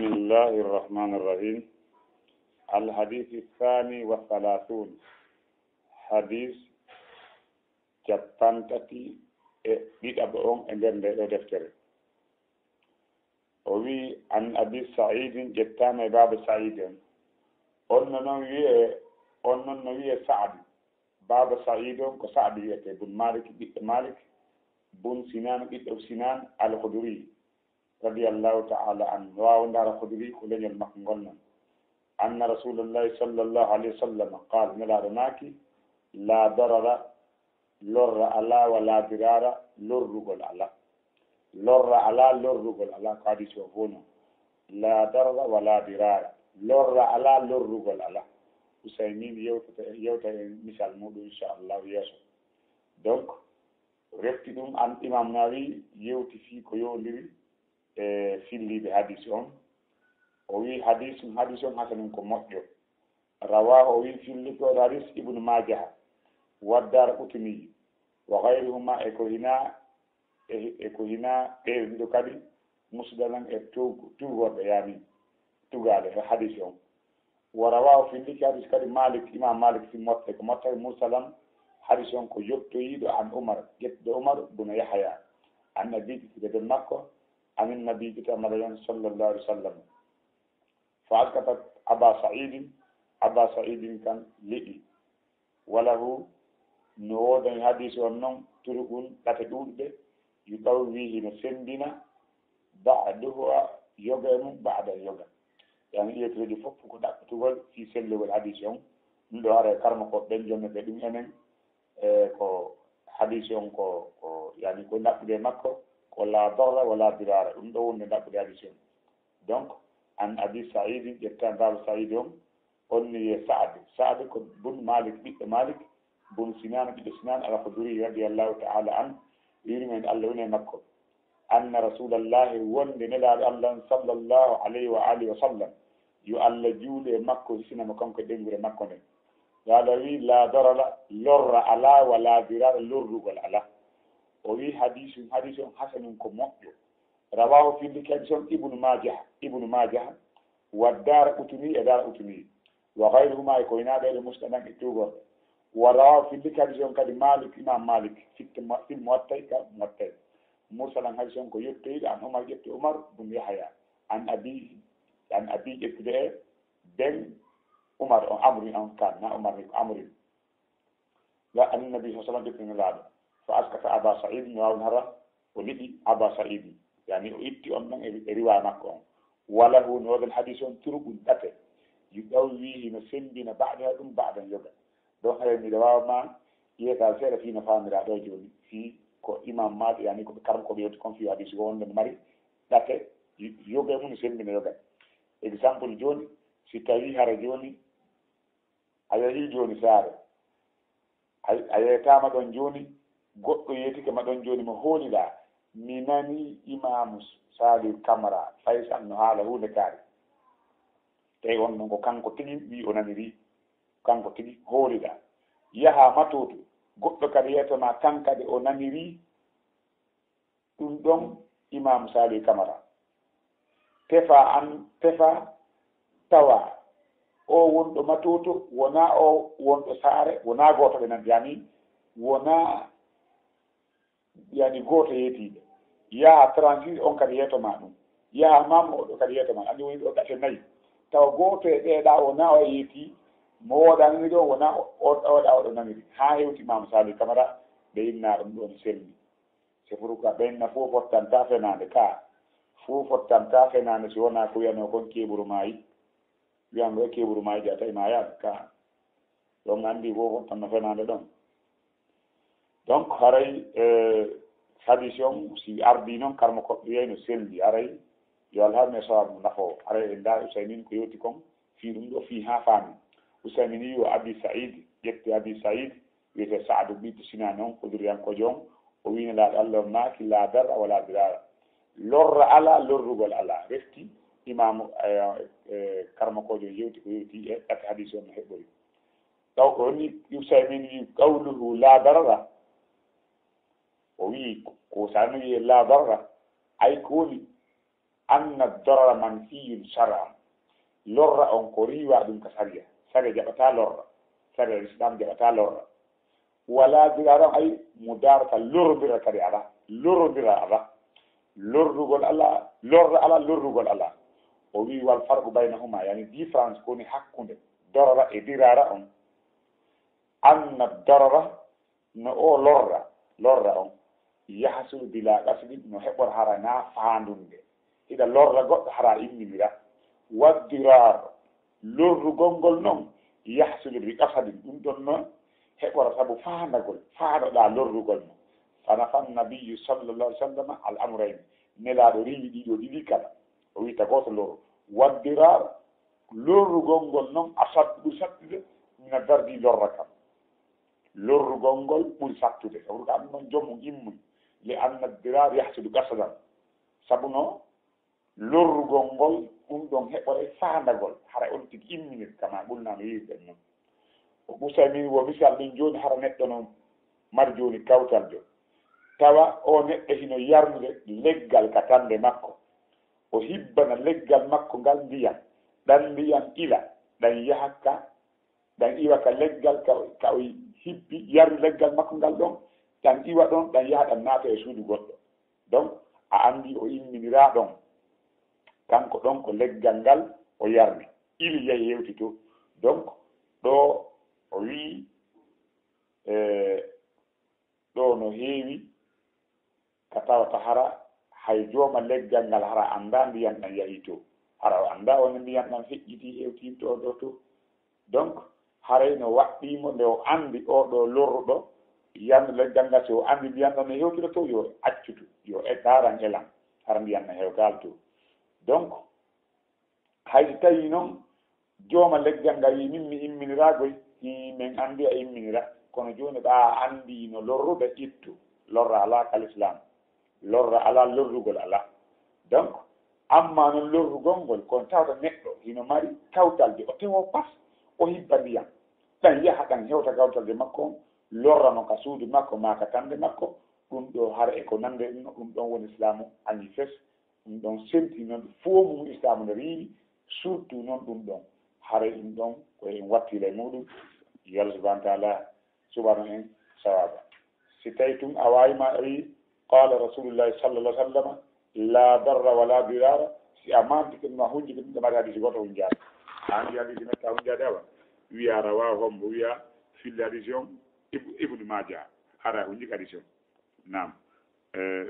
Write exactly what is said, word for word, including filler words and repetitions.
بسم الله الرحمن الرحيم. الحديث الثاني والثلاثون. Hadis cappanɗe tati e ɗiɗaɓo on e nder nde ɗo deftere. O wi, an Abi Sa'iidin, ƴettaama e Baaba Sa'iid en. On no non wi'e, on non no wi'e Sa'd. Baaba Sa'iid on ko Sa'd wi'etee, bun Maalik, ɓiɗɗo Maalik, bun Sinaan, ɓiɗɗo Sinaan, Al-Khudri, radiyallahu ta'ala anhu. Waawo ndaara Khudri ko leñol makko ngol non. Anna Rasulullahi sallallahu alayhi wa sallam qaal, Nelaaɗo maaki, laa darara, lorra alaa, wa laa diraara, lorrugol alaa. Lorra alaa, lorrugol alaa, ko hadis o fof non. Laa darara wa laa diraara. Lorra alaa, lorrugol alaa. Usaymin yewtata, yewta e misal muɗum, inchallah, yeeso. Donc, refti ɗum, an Imam Nawawi yewti fii ko yowndiri e filliiɓe hadis on. O wi hadis, hadis on hasanun ko moƴƴo. Rawaahu, o wi fillike oɗo hadis Ibnu Maajaha, wa Daaraqutni, wa gayruhuma, e ko hinaa, e, e ko hinaa ɓee ɗiɗo kadi, musnadan e tug-, tugorɗe, yaani tugaale e hadis on. Wa rawaahu, fillike hadis kadi Maalik, Imam Maalik fi Muwatta, ko Muwatta mursalan, hadis on ko yottoyiiɗo an Umar, ƴettuɗo Umar bun Yahya, an Nabi, ƴettude ben makko, anin Nabi, ƴettude Mala on, sallallahu alayhi wa sallam. Fa askata Aba Sa'iidin, Aba Sa'iidin kan leƴƴi. Walahu, no woodani hadis on non turuqun, ɗate ɗuuɗuɗe, yuqawwi, hino semmbina, ba'duha, yoga e mum, ba'dan, yoga. Yaani, ƴeewtereeji fof ko ɗaɓɓitugol fii sellugol hadis on. Ɗum ɗo haray karma ko ɓen jonnete ɗum enen, e ko hadis on ko, ko, yaani, ko ɗaɓɓude e makko, ko laa darara wa laa diraara. Ɗum ɗo woni ɗaɓɓude hadis on. Donc, an Abi Sa'iid, ƴettan Baaba Sa'iid on, on ni wi'e Sa'd. Sa'd ko bun Maalik, ɓiɗɗo Maalik, bun Sinaan, ɓiɗɗo Sinaan, Al-Khudri, radiyallahu ta'ala anhu, yurmeende Allah woni e makko. Anna Rasulallahi, wonde Nelaaɗo Allah on, sallallahu alayhi wa alihi wa sallam, yo Allah juulu e makko, hisina mo kanko e ɓeynguure makko nden. Yo Allah wi, laa darara, lorra alaa, wa laa diraara, lorrugol alaa. O wi, hadisun, hadisun hasanun, ko moƴƴo. Rawaahu, fillike hadis on, Ibnu Maaja, Ibnu Maaja, wa Daaraqutni, e Daaraqutni, wa gayruhuma, e ko hinaa ɓee ɗoo, musnadan e tugorɗe. Wa rawaahu, fillike hadis on kadi Maalik, Imam Maalik, fit Mu-, fil Muwatta, ka Muwatta. Mursalan, hadis on ko yottoyiiɗo an Umar, ƴettu Umar bun Yahya, an abiihi, an abiihi, ƴettude e ben Umar on, Amrin on kan, na Umar ni ko Amrin. Ga an Nabi sallallahu alayhi wa sallam, ƴetti Nelaaɗo. Fa askata Aba Sa'iid, no waawno hara o liɓi Aba Sa'iid. Yaani o itti on ɗon e, e riwaaya makko on. Walahu, no woodani hadis on turuqun, ɗate. Yuqawwi, hino semmbina, ba'daha, ɗum, ba'dan, yoga. Ɗon haray miɗo waawa ma yeesaade seeɗa fii no faamiraa ɗoo jooni. Fii ko Imam Maalik, yaani ko ɓe karma ko ɓe yewti kon fii hadis ko wonde no mari ɗate, y-, yoga e mum semmbina yoga. Exemple jooni, si tawii hara jooni a yahii jooni saare, a, a yeetaama ɗon jooni, goɗɗo yeetike ma ɗon jooni mo hooliɗaa, mi nanii Imaamu Saalihu Kamara Faysal no haala huunde kaari. Tawi on ɗon ko kanko tigi wi'i o nanirii, kanko tigi hooliɗaa. Yahaa Matooto, goɗɗo kadi yeeto ma, kan kadi o nanirii, ɗum ɗon Imaamu Saalihu Kamara. Tefaa an, tefaa, tawaa. O wonɗo Matooto, wonaa o wonɗo Saare, wonaa gooto ɓe nandi, yaani, wonaa, yaani, gooto yeetiiɓe. Yaha trente-six, on kadi yeeto ma ɗum. Yaha Maamo, oɗo kadi yeeto ma. Anndi woni ɗo ɗate nayi. Tawa gooto e ɓee ɗaa wonaa o yeetii, mo wooɗaa nani ɗo, wonaa o, o, o, oɗo naniri. Haa hewti Maamo Saalihu Kamara, ɓe innaa ɗum ɗoon selli. C'est pourquoi ɓen na fof fottanta fenaande ka. Fof fottanta fenaande si wonaa ko wiyanoo kon keɓuru maayi. Wiyango e keɓuru maayi de a tawi maayaaka ka. Ɗon anndi fof fottanno fenaande ɗon. Donc, haray, eh, hadis on, si ardii non, karma ko wiyay no selli. Haray, yo Allah haɗu men sawabu nafoowo. Haray, en ndaari Usaymin ko yewti kon, fii ɗum ɗo, fii haa faami. Usaymin wi, wa Abi Sa'iid, ƴetti Abi Sa'iid, wiyetee Sa'du ɓiɗɗo Sinaan on, Huduriyankoojo on, o wi'i Nelaaɗo Allah on maaki, laa darara wa laa diraara. Lorra alaa, lorrugol alaa. Refti imaamu, eh, eh, karmakoojo on yewti ko yewti e ɗate hadiis on no heɓɓori. Taw ko woni Usaymin wi'i, qawluhu laa darara. O wi'i ko, ko Usaymin wi'i laa darara, ay ko woni أن الضرر منفي شرعا. Lorra on ko riiwa ɗum ka sariya. Sariya jaɓata lorra. Sariya Islam jaɓata lorra. Wala dirara on, ay mudarata, lorrondira kadi ala. Lorrondira ala. Lorrugol ala, lorra ala, lorrugol ala. O wi: والفرق بينهما, yani différence ko woni hakkunde dorara e dirara on. أن الضرر, no o lorra, lorra on, يحصل بلا قصد, no heɓora hara na faandunde. Hiɗa lorra goɗɗo hara imminira. والضرار, lorrugol ngol non, يحصل بقصد, ɗum ɗon non heɓora sabu faandagol, faandoɗa lorrugol mo. فنفى النبي صلى الله عليه وسلم الأمرين, Nelaaɗo riiwi ɗiɗo ɗiɗi kala. O wi ta gooto lorru. والضرار, lorrugol ngol non, أشد, ɓuri sattude, من الضرر, lorra kan. Lorrugol ngol ɓuri sattude. Sabu ka ɗum ɗon joom mum immuy. لأن الضرار يحصل قصدا. Sabu no lorrugol ngol, ɗum ɗon heɓoray faandagol. Hara on tigi imminir, kama ɓulnaa no yi'irɗen non. O Usaymin wo misal ɗin jooni, hara neɗɗo no mari jooni kawtal jo. Tawa o neɗɗo hino yarnude leggal ka tande makko. O hibbana leggal makko ngal ndiyam. Ɗan ndiyam ila, ɗan yaha ka, ɗan iwa ka leggal ka, ka o hibbi, yarni leggal makko ngal ɗon. Ɗan iwa ɗon, ɗan yaha ɗan naata e suudu goɗɗo. Donc, a anndi o imminiraa ɗon. Kanko ɗon ko leggal ngal o yarni. Ili yahi hewti to. Donc, ɗo o wi'i, e, ɗo no heewi ka tawata hara hay jooma leggal ngal hara anndaa ndiyan ɗan yahi to. Hara o anndaa wonde ndiyan ɗan feƴƴitii hewtii to ɗo to. Donc, haray no waɗɗii mo nde o anndi oo ɗoo lorruɗo yarnude leggal ngal, si o anndi ndiyan ɗan no hewtira to, yo accu to, yo e ɗaaran elan, hara ndiyan no hewtaali to. Donc, hay si tawii non jooma leggal ngal wi'i, "Min mi imminiraagoy," hii, men anndi a imminira, kono jooni ɓaa a anndi no lorruɓe, ittu, lorra alaa ka lislaam, lorra alaa, lorrugol alaa. Donc, amma non lorrugol ngol, kon tawata neɗɗo hino mari kawtal de, o tewo pas, o hibba ndiyan, ɗan yaha ɗan hewta kawtal de makko on, lorra mo ka suudu makko maa ka tande makko, ɗum ɗo hara e ko nande ɗum, ɗum ɗon woni islaamu añi fes, ɗum ɗon senti non, foomu islaamu no riiwi, surtout non ɗum ɗon. Haray ɗum ɗon ko en wattila e muɗum, yo Allah subhanahu wa taala suɓano en sawaba. Si tawi tun a waawi ma a wi, "Qala Rasulullahi sallallahu alaihi wasallam, la darra wala dirara," si a manti ɗum, a hunji ɗum, ɗum mari hadisi goto hunjaade. A andi hadisi metta hunjaade awa. Wiya rawahu, hombo wiya fil hadisi on, Ib-, Ibnu Maja. Hara hunji hadisi on. Naam. Eh,